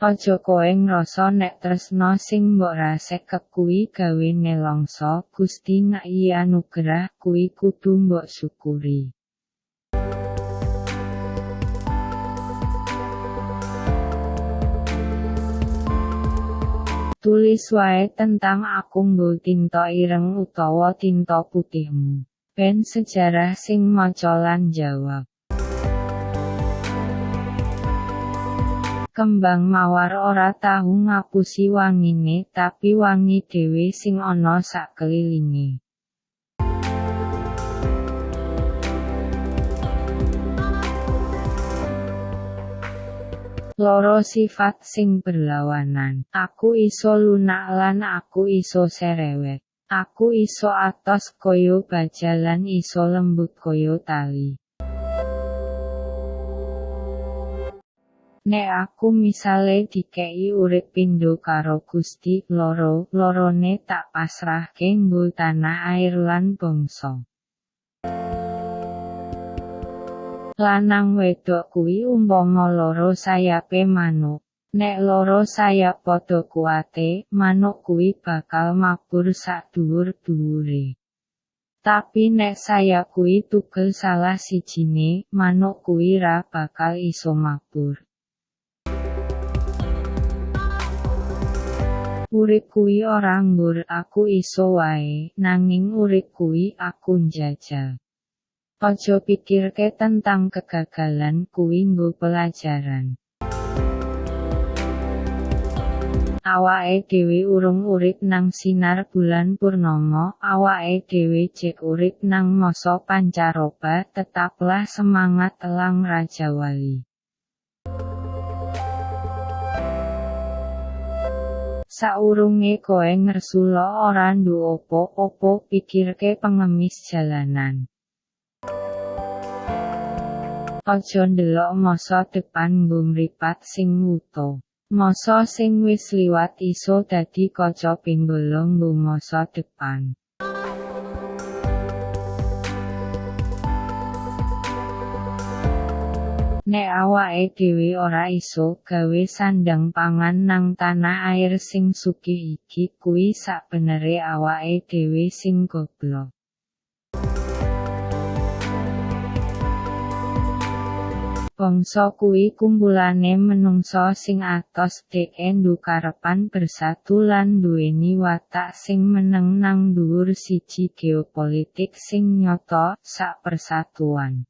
Aja kowe ngrasa nek tresna sing mbok raseke kuwi gawe nelongso, Gusti ngeki anugerah kuwi kudu mbok syukuri. Tulis wae tentang aku nggo tinta ireng utawa tinta putihmu. Ben sejarah sing maca lan jawab. Kembang mawar ora tahu ngapusi wangine, tapi wangi dhewe sing ana sakelilinge. Loro sifat sing berlawanan. Aku iso lunak lan aku iso serewet. Aku iso atos koyo baja lan iso lembut koyo tali. Nek aku misale dikei urip pindho karo Gusti, loro lorone tak pasrahke nggo tanah air lan bangsa. Lanang wedok kuwi umpama loro sayape manuk. Nek loro sayap padha kuwate, manuk kuwi bakal mabur sak dhuwur-dhuwure. Tapi nek sayap kuwi tugel salah sijine, manuk kuwi ra bakal iso mabur. Urip kuwi ora nggur aku iso wae, nanging urip kuwi aku njajal. Aja pikirke tentang kegagalan kuwi nggo pelajaran. Awake dhewe urung urip nang sinar bulan purnama, awake dhewe jek urip nang masa pancaroba, tetaplah semangat elang Rajawali. Saurunge kowe ngersula ora ndu opo-opo, pikirke pengemis jalanan. Aja ndelok masa depan nggo mripat sing wuta. Masa sing wis liwat iso dadi kaca pinggala nggo masa depan. Nek awake dhewe ora iso gawe sandang pangan nang tanah air sing sugih iki, kuwi sakbenere awake dhewe sing goblok. Bangsa kuwi kumpulane menungsa sing atos dheke ndukarepan bersatu lan nduweni watak sing meneng nang dhuwur siji geopolitik sing nyata, sak persatuan.